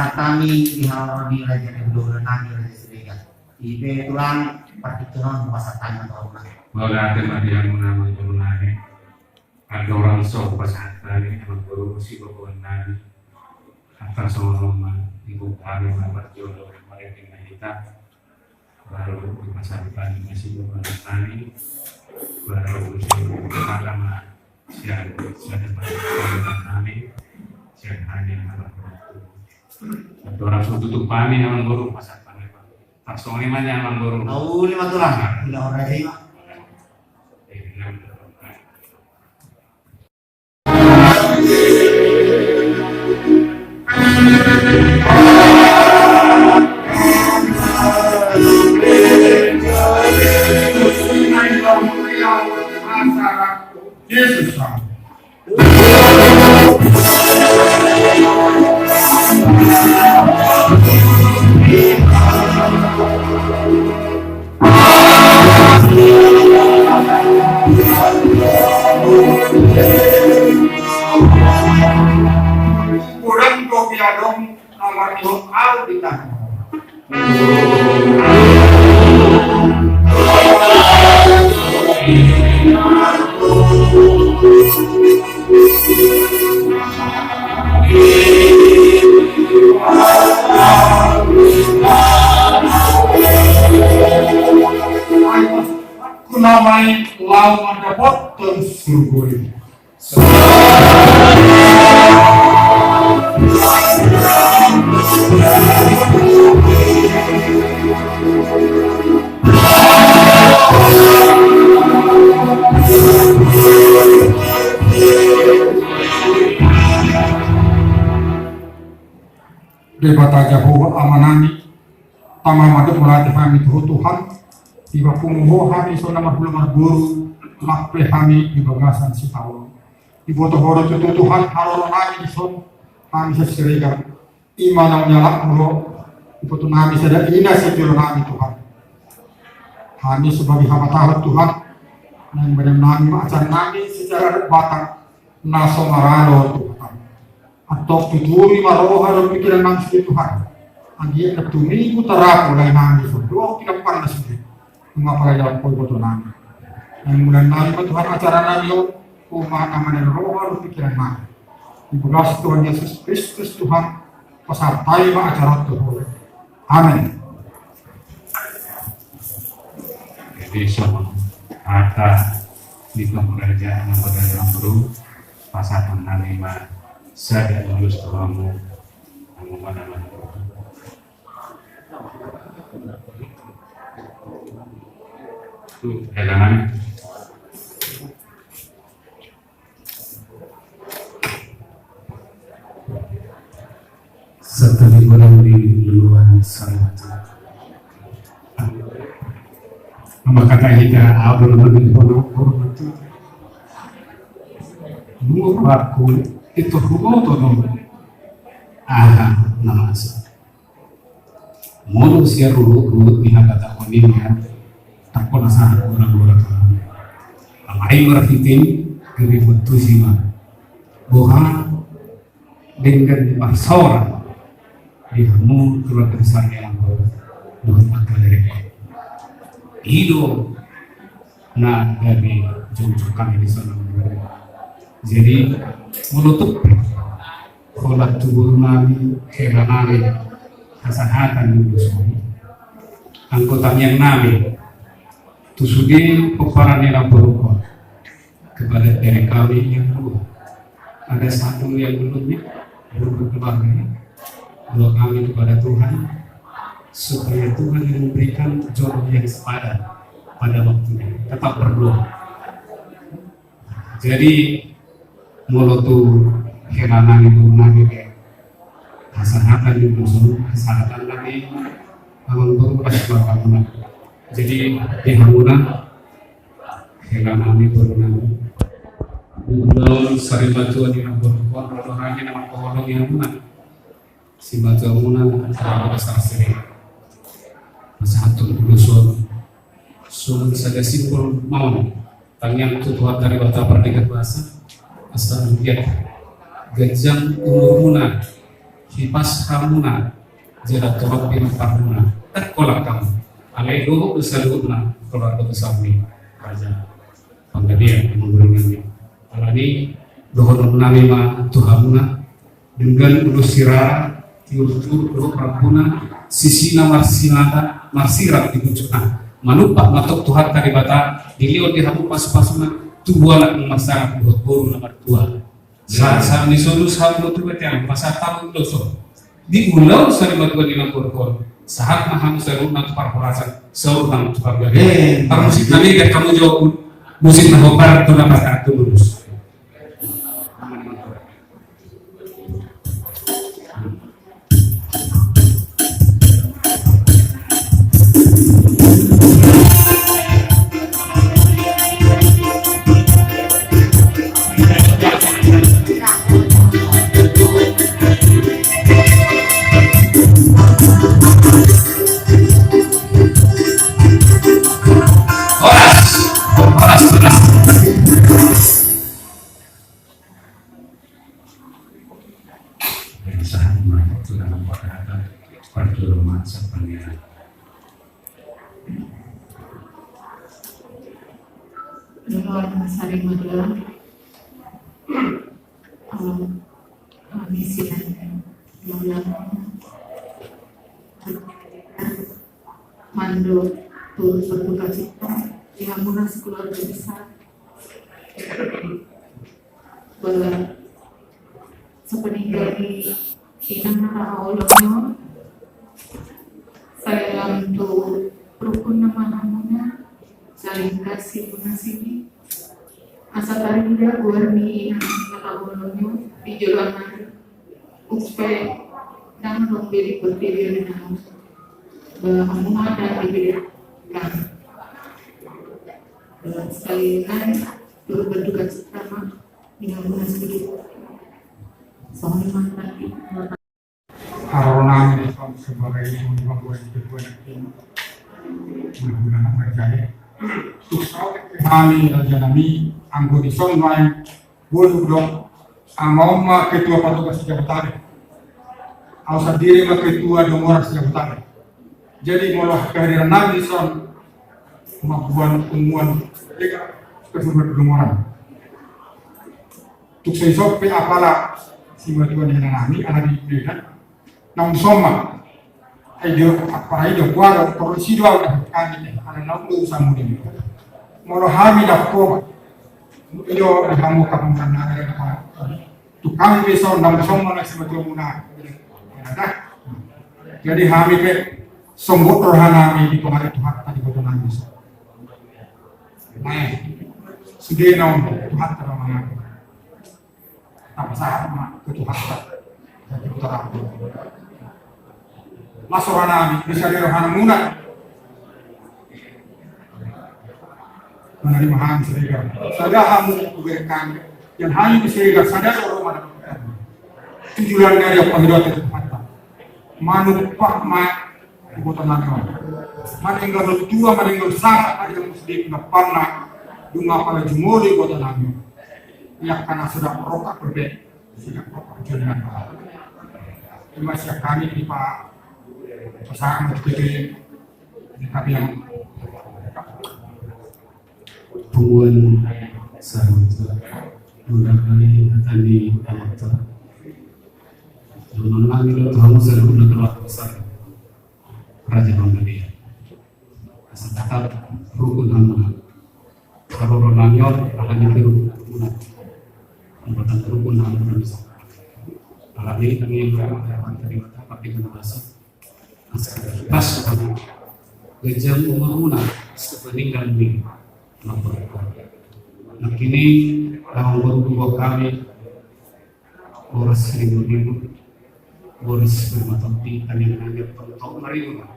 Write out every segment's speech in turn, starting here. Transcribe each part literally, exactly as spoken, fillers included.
Hami di halaman ni raja, di halaman ni raja Siregar. Ipe tulang parkiteno masa tanya tahu. Mauliate ma di hamuna amang boru nami. Andorang so pasahat hami amang boru siboboan nami. Antar songon ma di buku hami ma parjolo ma di hita. Baru dipasahat hami ma siboboan nami. Baru siboboan nami. Sian, sian, sian hami, sian hami, andorang so tutup hami amang boru, pasahat hami. Langsung ni ma ni amang boru. Tahu ni ma tulang. Udah orang ini ma. Yesus. Kurang kopi adong. Nomor dua, Aldi Taher. Kunamai lau mandapothon surgo i. Debata Jahowa Amanami, tama ma dohot mauliate hami tu Ho Tuhan, dipapungu Ho hami songon na marhula marboru, lam pe hami di bagasan sitaonon. Diboto Ho do tutu Tuhan haroro nami dison, hami sian Siregar. I ma naung nialap Ho, diboto nami sada ina sijolo nami Tuhan. Hami sebagai hamba Tahan Tuhan, naeng badenon nami ma acara nami secara adat Batak, na so maralo Tuhan. Antong tuturi ma roha dohot pikiran nami sude Tuhan. Anggiat na tuminggu tarapulai nami so dohot pinamparna sude. Nunga pala dialap Ho diboto nami. Naeng mulaon nami ma Tuhan acara nami on, Ho ma na manalo roha dohot pikiran nami. Di bagasan Tuhan Yesus Kristus Tuhan, pasahat hami ma acara on tu Ho. Amen. Jadi songon hata di panguragan na bagas na boru, pasahaton hami ma sada ulos tu hamu, hamu ma na manang. Tu, hela nami. Satu di bulan di luar sana. Maka kata kita, abang lebih bodoh, bodoh itu. Nur aku itu hukum tuh. Aha, nama asal. Molo sian ruhut-ruhut ni habatahon i, tangkona sahat gora-gora. Alai marhite i gabe bontusi ma boha denggan ni parsaoran di hamu keluarga besar ni amang boru dohot angka lerekkon. I do na gabe jongjong hami dison. Jadi molo tung pe holan tu boru nami, hela nami, hasahatan ni ulos on, anggo tangiang nami tu sude pomparan ni amang boru on, kepada dari kami yang dua, ada satu yang belum ya, belum berkeluarga ya. Doa kami kepada Tuhan supaya Tuhan yang memberikan jodoh yang sepadan pada waktunya. Tetap berdoa. Jadi molo tu hela nami, boru nami, hasahatan ni ulos on, hasahatan nami amang boru, pas bapak hamuna. Jadi di hamuna, hela nami, boru nami, di ulaon sarimatua ni amang boru on, ro do hami na mangkaholongi hamuna. Simatua muna antara bagasan sere. Pasahathon ulos on songon sada simbol ma on, tangiang tu Tuhanta Debata Pardenggan Basa, asa anggiat ganjang umur muna Hipas hamuna jala torop pinomparmuna, tangkolak hamu. Alai dohot do saluhutna keluarga besar ni Raja Panggabean, Manggulungan ni. Alani dohonon nami ma tu hamuna, denggan ulos sirara, tiur-tiur dohot rambuna, sisina marsinata, marsirap di pucukna. Manumpak ma tong Tuhanta Debata, dilehon di hamu pasu-pasuna, tubu anak na marsangap dohot boru na martua. Sa, sa ni solu sa tu batian, masa tamu doso. Di ulaon sari matua di nang borkon, sahat ma hamu saluhutna tu parhorasan, saluhutna tu panggabean. Parmusik nami, biar hamu jo musik na hombar tu na pasahat tu lurus. Horas, horas, horas. Yang sahat ma tu dalam kata parjolo ma sapangiran. Dohot sari matua, em, kami sian matua mandok turut berduka cita di hamuna sekeluarga besar. Ba, sepeninggal ni inang na haholoan on, sai lam tu rukun nama hamuna, saling kasih mengasih. Asa tarida goar ni inang na haholoan on di joloan ari. Upe nang dong beri pertiwi dengan ba hamuna dan di beri kami. Ba, sekali lagi, turut berduka cita ma di hamuna sedikit. Songon i ma. Haroro nami di son sebagai pembuat ketua tim. Mudah-mudahan anak berjaya. Tuk saotik hami raja nami anggo di son lain. Bolu do, ama on ma ketua patogas Jabotabek. Au sandiri ma ketua Dongoran Jabotabek. Jadi molo kehadiran nami di son mambuat punguan lega ketua Dongoran. Tuk sai sope apala si matua ni nami ala di Medan. Naung somba. Ai dia apa ai dia kuara torus sido au dah kami nih. Ada naung tu samudin. Molo hami dah koma. Iyo di hamu kamu mana ada apa. Tu kami bisa undang somba na si matua muna. Dah. Jadi hami pe sombot roha nami di pengari Tuhan tadi boto nami. Nah, sudah naung Tuhan terang. Tapasahat ma tu Tuhanta. Jadi putar aku. Las roha nami, bisa di roha namuna. Menerima hami Siregar. Sada hamu kuberkan. Yang hami Siregar, sada roha mana. Tujuan dari apa hidup itu Tuhanta. Manumpak ma iboto nami on. Maninggal tua, maninggal sanga, ada yang muslim na panna, dunga pala jumolo iboto nami on. Ia kana sudah rokok berbeda, sudah rokok jalan. Ima siap kami di pa pasangan itu di kami yang Punguan Saruta. Mula kali akan di Amata. Dohonon nami do tu hamu saluhutna keluarga besar Raja Panggabean. Asa tatap rukun hamuna. Haroro nami on, aha ni rukun hamuna. Pembuatan rukun hamuna bisa. Alani kami yang berharapan dari mata, pakai bahasa. Asa pas ganjang umurmuna sepeninggal ni. Nangkin i, naung marhubung kami, boras ribu-ribu, boras lima topi, tangiang-tangiang tongtong marhubung.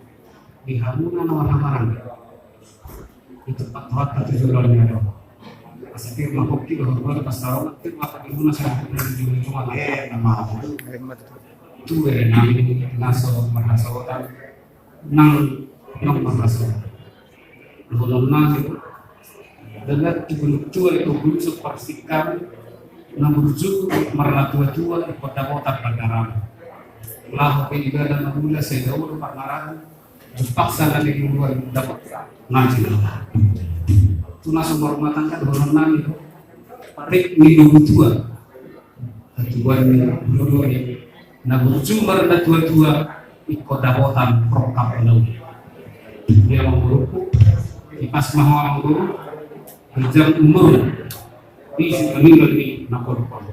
Di hamuna na marhamaranggi. Di tempat-tempat tu joloan ni adong. Asa pir ma hoki dohot boru, pas tahu pir ma hoki muna, sampai di ujung-ujung anak. Eh, nama. Tu, eh, nami na so marhasohotan, nang, nang marhasohotan. Dohonon nami, dengan tu bulu tua itu bulu separsingkam, na burju marnatua-tua di kota-kota Bandarama. Laho pe ibadah na mula sai dao do parmaraan, terpaksa na di luar dapat ngaji. Tu na so marumah tangga dohonon nami do. Parik ni dobu tua. Ketua ni dodo ni. Na burju mar na tua-tua, ingkon dapotan rongkap na uli. Dia manguruku, ipas maho mangguru, berjam umur. Di situ meninggal ni na kodok.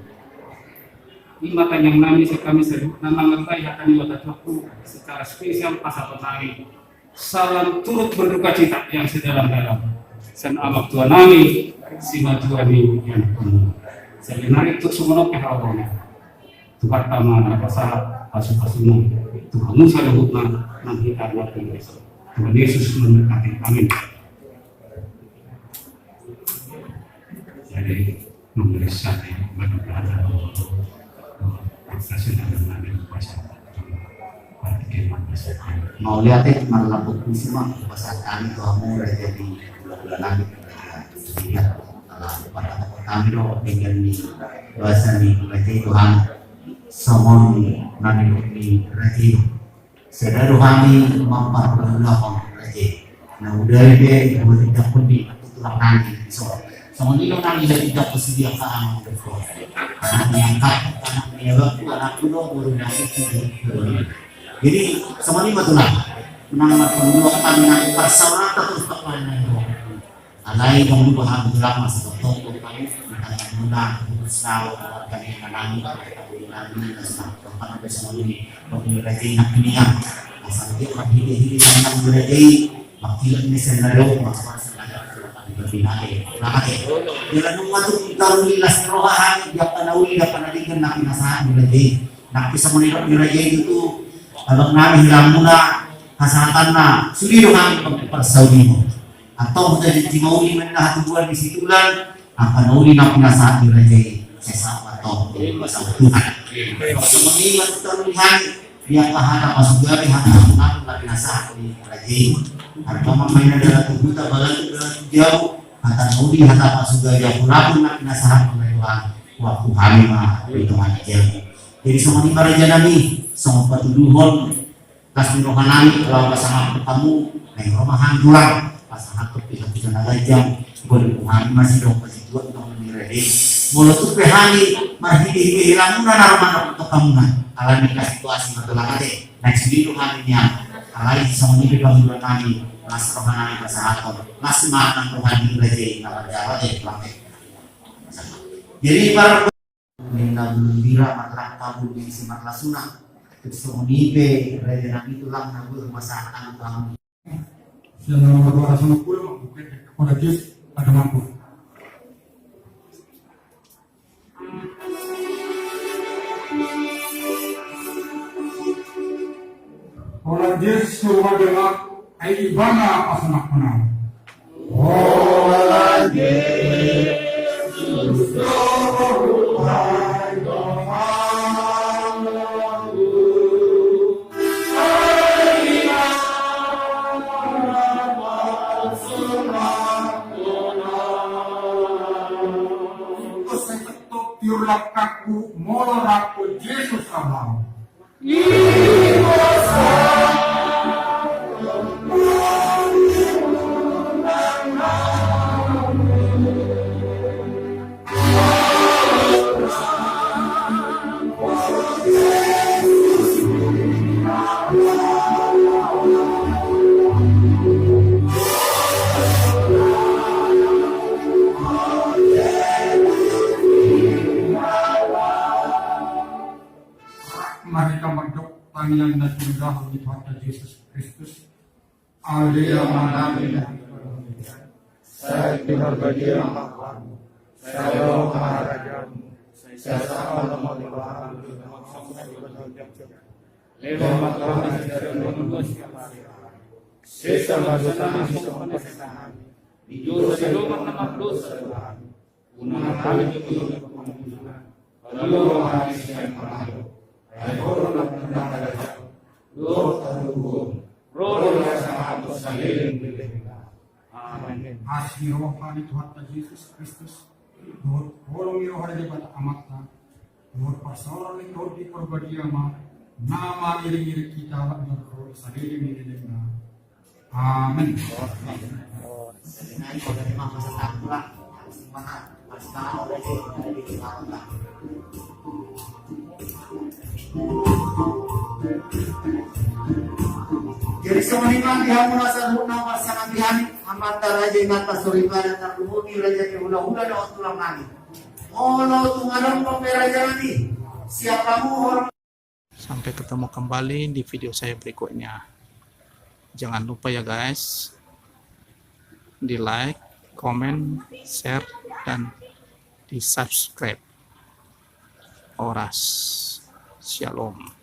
Ima tanyang nami sekami seduhut na mangatai hata ni hata tuaku secara spesial pasahaton nami salam turut berduka cita yang sedalam-dalam. Sian amang tua nami, simatua ni ianakhon. Sabenarna tu songon on pe hal on. Tuhan tama na pasahat pasu-pasuna tu hamu saluhutna nang hita na penggereso. Tuhan Yesus memberkati. Amin. Jadi, memberi saya bagi kata Mauliate, marlapuk pusu ma pasahat hami tu hamu raja di hula-hula nami, raja di hula-hula nami. Ala pada kami do dengan ni bahasa ni raja itu hami. Songon nami ni raja itu. Sada do hami mamparhulahulahon raja i. Na uda i pe, buat indakhon di tulang nami so. Songon i do nami indakhon si dia ka anak dohot. Anak ni angkat, anak ni abangku, anakku do, boru nami tu. Jadi songon i ma tulang. Nang marhulahulahon nami, nang parsaoranta tu tulang nami. Alai dong lupa hami tulang masa tongtong kami mengatakan muna putus nau kami nami kami nami nasi tongtong kami bisa mengini kami raja i nang kini. Asal dia marhite-hite nang raja i makilat ni sendal dong masa masa nada kami berpindah. Jalan rumah tu taruh di las roha hami dia panauli dia panadikan nang pinasahan di raja i. Nang bisa mengini raja i itu abang nami hilang muna. Hasahatanna sude do hami parsaulimo. Antong huta di timauli menna hatubuan di situlan. Angka na uli na pinasahat ni raja i sesa antong di masa Tuhan. Semenima tutan lihan. Dia ka hata pasugari hata pinasahat ni raja i. Harga mamaina dalam tubuta balatu dalam jauh. Hata na uli hata pasugari aku lapun na pinasahat ni raja i. Waktu hami ma itu hati jauh. Jadi songon i ma raja nami songon patuduhon. Las ni roha nami laho pasahat tu hamu. Naeng ro ma hami tulang pasahat tu pihak-pihak na ganjang. Boleh ku hami masih dong masih tuat dong ni rede. Molo tu pe hami marhite-hite hilang muna na ro ma na tu hamu na. Alani kasih situasi ma tulang ate. Next video hami nian. Alai songon i pe pangidoan nami. Las roha nami pasahat tu las ma nang roha ni raja i na raja raja i tulang ate. Jadi par Ninna bulung bira marrang tabun di isi marlasuna. Songon i pe raja nami tulang na boi rumah sahat anu tamu. Sian nomor dua ratus enam puluh mangkuket. Hola jus ada mampu. Hola jus suruh ada mampu. Ai ibana pasanak menang. Tiur langkahku molo rap Jesus abang. Mari kita mandok tangiang na tinudahon ni Tuhanta Jesus Kristus. Ale Ama nami na di banua, sai pinarbadia ma goarmu, sai ro ma harajaonmu, sai sahat ma lomo ni roham, lehon ma tu hami sian na marnida, sesa ma dosa nami songon na sesa hami di dosa ni dongan na mardosa tu hami. Unang hami dipangido tu pangunjunan, paluahon hami sian pangago. Ai Ho do na pinarharajaon, dohot harajaon, ro do na sahat tu saleleng-lelengna. Amen. Asi ni roha ni Tuhanta Jesus Kristus, dohot holong ni roha ni Debata Amanta, dohot parsaoran ni Tondi Parbadia ma Na mangiring-iring hita, sadari ni dengna. Amin. Jadi songon i ma di hamu na saluhutna, pasangapi hami, amanta raja, inanta soripada, tarlumobi raja ni hulahula dohot tulang nami. Molo tung adong pe raja nami, siap hamu. Sampai ketemu kembali di video saya berikutnya. Jangan lupa ya guys, di like, comment, share, dan di subscribe. Horas. Shalom.